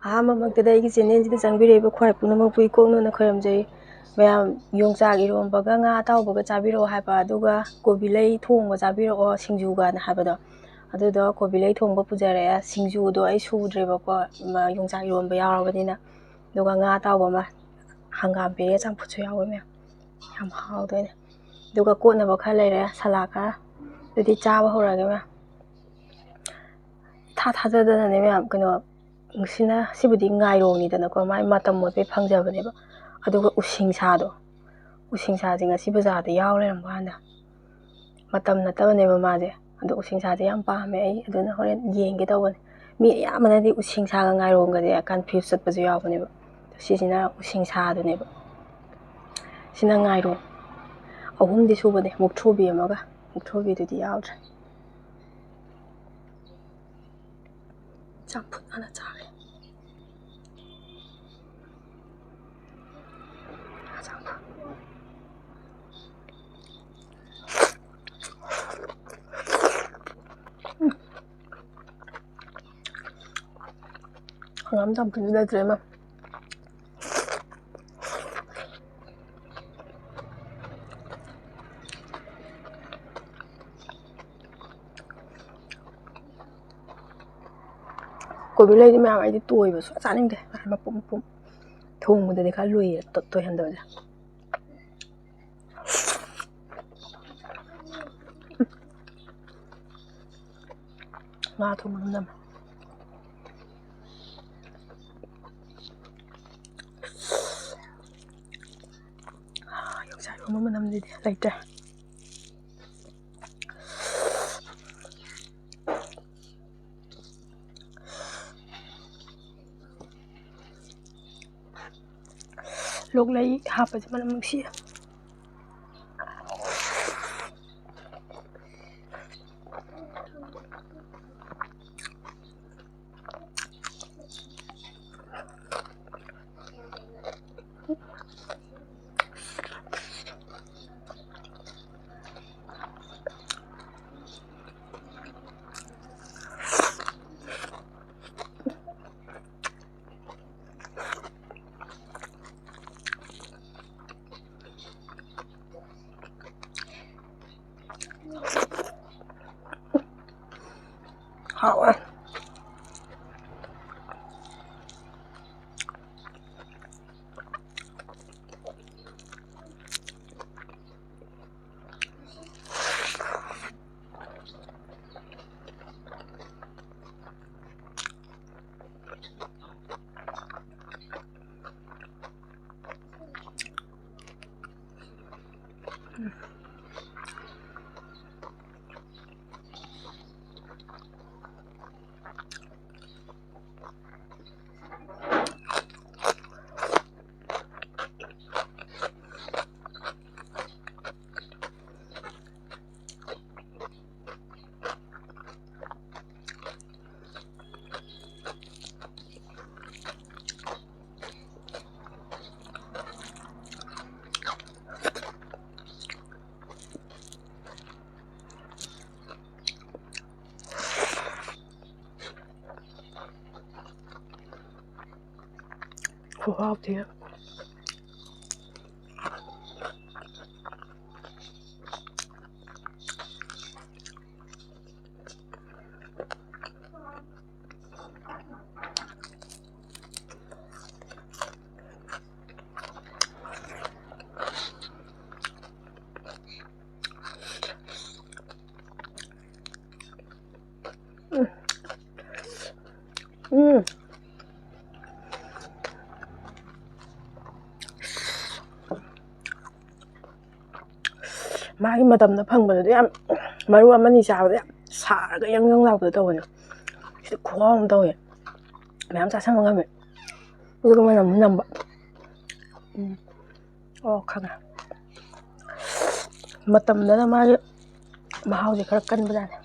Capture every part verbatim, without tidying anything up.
ꯑꯍꯥꯟꯕꯃꯛꯇꯗ ꯑꯩꯒꯤ ꯆꯦꯅꯦꯜꯁꯤꯗ ꯆꯪꯕꯤꯔꯛꯏꯕ ꯈ꯭ꯋꯥꯏ ꯄꯨꯝꯅꯃꯛꯄꯨ ꯏꯀꯣꯛꯅꯅ ꯈꯣꯏꯔꯝꯖꯔꯤ꯫ ꯃꯌꯥꯝ ꯌꯣꯡꯆꯥꯛ ꯏꯔꯣꯝꯕꯒ ꯉꯥ ꯑꯇꯥꯎꯕꯒ ꯆꯥꯕꯤꯔꯛꯑꯣ ꯍꯥꯏꯕ, ꯑꯗꯨꯒ ꯀꯣꯕꯤ ꯂꯩ ꯊꯣꯡꯕ ꯆꯥꯕꯤꯔꯛꯑꯣ ꯁꯤꯡꯖꯨꯒꯅ ꯍꯥꯏꯕꯗꯣ, ꯑꯗꯨꯗꯣ ꯀꯣꯕꯤ ꯂꯩ ꯊꯣꯡꯕ ꯄꯨꯖꯔꯛꯑꯦ꯫ ꯁꯤꯡꯖꯨꯗꯣ ꯑꯩ ꯁꯨꯗ꯭ꯔꯦꯕꯀꯣ, ꯃ-, ꯌꯣꯡꯆꯥꯛ ꯏꯔꯣꯝꯕ ꯌꯥꯎꯔꯕꯅꯤꯅ꯫ ꯑꯗꯨꯒ ꯉꯥ ꯑꯇꯥꯎꯕ ꯑꯃ, ꯍꯪꯒꯥꯝ ꯄꯦꯔꯦ, ꯆꯝꯐꯨꯠꯁꯨ ꯌꯥꯎꯋꯦ ꯃꯌꯥꯝ꯫ ꯌꯥꯝ ꯍꯥꯎꯗꯣꯏꯅꯦ꯫ ꯑꯗꯨꯒ ꯀꯣꯠꯅꯕ ꯈꯔ ꯂꯩꯔꯦ, ꯁꯂꯥꯗ ꯈꯔ꯫ ꯑꯗꯨꯗꯤ ꯆꯥꯕ ꯍꯧꯔꯒꯦ ꯃꯌꯥꯝ꯫ ꯏꯊꯥ ꯊꯥꯖꯗꯅꯅꯦ ꯃꯌꯥꯝ, ꯀꯩꯅꯣ, ꯁꯤꯅ, ꯁꯤꯕꯨꯗꯤ ꯉꯥꯏꯔꯣꯡꯅꯤꯗꯅꯀꯣ, ꯃꯥꯏ ꯃꯇꯝ ꯑꯣꯏꯕꯩ ꯐꯪꯖꯕꯅꯦꯕ꯫ ꯑꯗꯨꯒ ꯎꯁꯤꯡꯁꯥꯗꯣ, ꯎꯁꯤꯡꯁꯥꯁꯦ ꯉꯁꯤ ꯕꯖꯥꯔꯗ ꯌꯥꯎ ꯂꯩꯔꯝꯕ ꯀꯥꯟꯗ, ꯃꯇꯝ ꯅꯠꯇꯕꯅꯦꯕ ꯃꯥꯁꯦ, ꯑꯗꯣ ꯎꯁꯤꯡꯁꯥꯁꯦ ꯌꯥꯝ ꯄꯥꯝꯃꯦ ꯑꯩ, ꯑꯗꯨꯅ ꯍꯣꯔꯦꯟ ꯌꯦꯡꯒꯦ ꯇꯧꯕꯅꯦ꯫ ꯃꯤ ꯑꯌꯥꯝꯕꯅꯗꯤ ꯎꯁꯤꯡꯁꯥꯒ ꯉꯥꯏꯔꯣꯡꯒꯁꯦ confuse ꯆꯠꯄꯁꯨ ꯌꯥꯎꯕꯅꯦꯕ꯫ ꯁꯤꯁꯤꯅ ꯎꯁꯤꯡꯁꯥꯗꯨꯅꯦꯕ, ꯁꯤꯅ ꯉꯥꯏꯔꯣꯡ꯫ ꯑꯍꯨꯝꯗꯤ ꯁꯨꯕꯅꯦ, ꯃꯨꯛꯊ꯭ꯔꯨꯕꯤ ꯑꯃꯒ, ꯃꯨꯛꯊ꯭ꯔꯨꯕꯤꯗꯨꯗꯤ ꯌꯥꯎꯗ꯭ꯔꯦ꯫ ꯆꯝꯐꯨꯠ ꯍꯥꯟꯅ ꯆꯥꯒꯦ꯫ ꯆꯝꯐꯨꯠ꯫ ꯎꯝ꯫ ꯍꯪꯒꯥꯝ ꯆꯝꯐꯨꯠꯁꯨ ꯂꯩꯇ꯭ꯔꯦ ꯏꯃꯥ꯫ ꯀꯣꯕꯤ ꯂꯩꯗꯤ ꯃꯌꯥꯝ ꯑꯩꯗꯤ ꯇꯣꯏꯕ ꯁꯨꯡꯆꯥ ꯆꯥꯅꯤꯡꯗꯦ꯫ ꯃꯄꯨꯝ ꯃꯄꯨꯝ ꯊꯣꯡꯕꯗꯗꯤ ꯈꯔ ꯂꯨꯏꯌꯦ ꯇꯣ-, ꯇꯣꯏꯍꯟꯗꯕꯁꯦ꯫ ꯉꯥ ꯊꯣꯡꯕ ꯅꯝ ꯅꯝꯃꯦ꯫ ꯌꯣꯡꯆꯥꯛ ꯏꯔꯣꯝꯕ ꯃꯅꯝꯁꯤꯗꯤ ꯂꯩꯇ꯭ꯔꯦ꯫ ꯂꯣꯛꯂꯩ ꯍꯥꯞꯄꯁꯦ ꯃꯅꯝ ꯅꯨꯡꯁꯤꯌꯦ꯫ ꯍꯥꯎꯔꯦ꯫ ꯈꯨꯍꯥꯎ ꯊꯤ꯫ ꯎꯝ꯫ ꯃꯥꯒꯤ ꯃꯇꯝꯗ ꯐꯪꯕꯗꯨꯗꯤ ꯌꯥꯝ, ꯃꯔꯨ ꯑꯃꯅꯤ ꯆꯥꯕꯗ ꯌꯥꯝ ꯁꯥꯔꯒ ꯌꯪ ꯌꯪ ꯂꯥꯎꯕꯗꯣ ꯇꯧꯕꯅꯦ꯫ ꯁꯤꯗꯤ ꯈꯨꯍꯥꯎ ꯑꯃ ꯇꯧꯋꯦ꯫ ꯃꯌꯥꯝ ꯆꯥꯁꯟꯕ ꯉꯝꯃꯦ꯫ ꯑꯗꯨꯒ ꯃꯅꯝꯁꯨ ꯅꯝꯕ꯫ ꯎꯝ꯫ ꯑꯣ, ꯈꯪꯉꯦ꯫ ꯃꯇꯝꯗꯅ ꯃꯥꯒꯤ ꯃꯍꯥꯎꯁꯦ ꯈꯔ ꯀꯟꯕꯖꯥꯠꯅꯤ꯫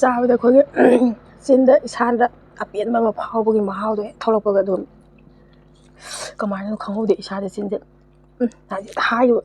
ꯆꯥꯕꯗ ꯑꯩꯈꯣꯏꯒꯤ ꯆꯤꯟꯗ ꯏꯁꯥꯗ ꯑꯄꯦꯟꯕ ꯑꯃ ꯐꯥꯎꯕꯒꯤ ꯃꯍꯥꯎꯗꯣ ꯍꯦꯛ ꯊꯣꯛꯂꯛꯄꯒ ꯑꯗꯨꯝ ꯀꯃꯥꯏꯅꯅꯣ ꯈꯪꯍꯧꯗꯦ ꯏꯁꯥꯗ ꯆꯤꯟꯗ꯫ ꯎꯝ, ꯍꯥꯏꯗꯤ ꯍꯥꯏꯔꯤꯕ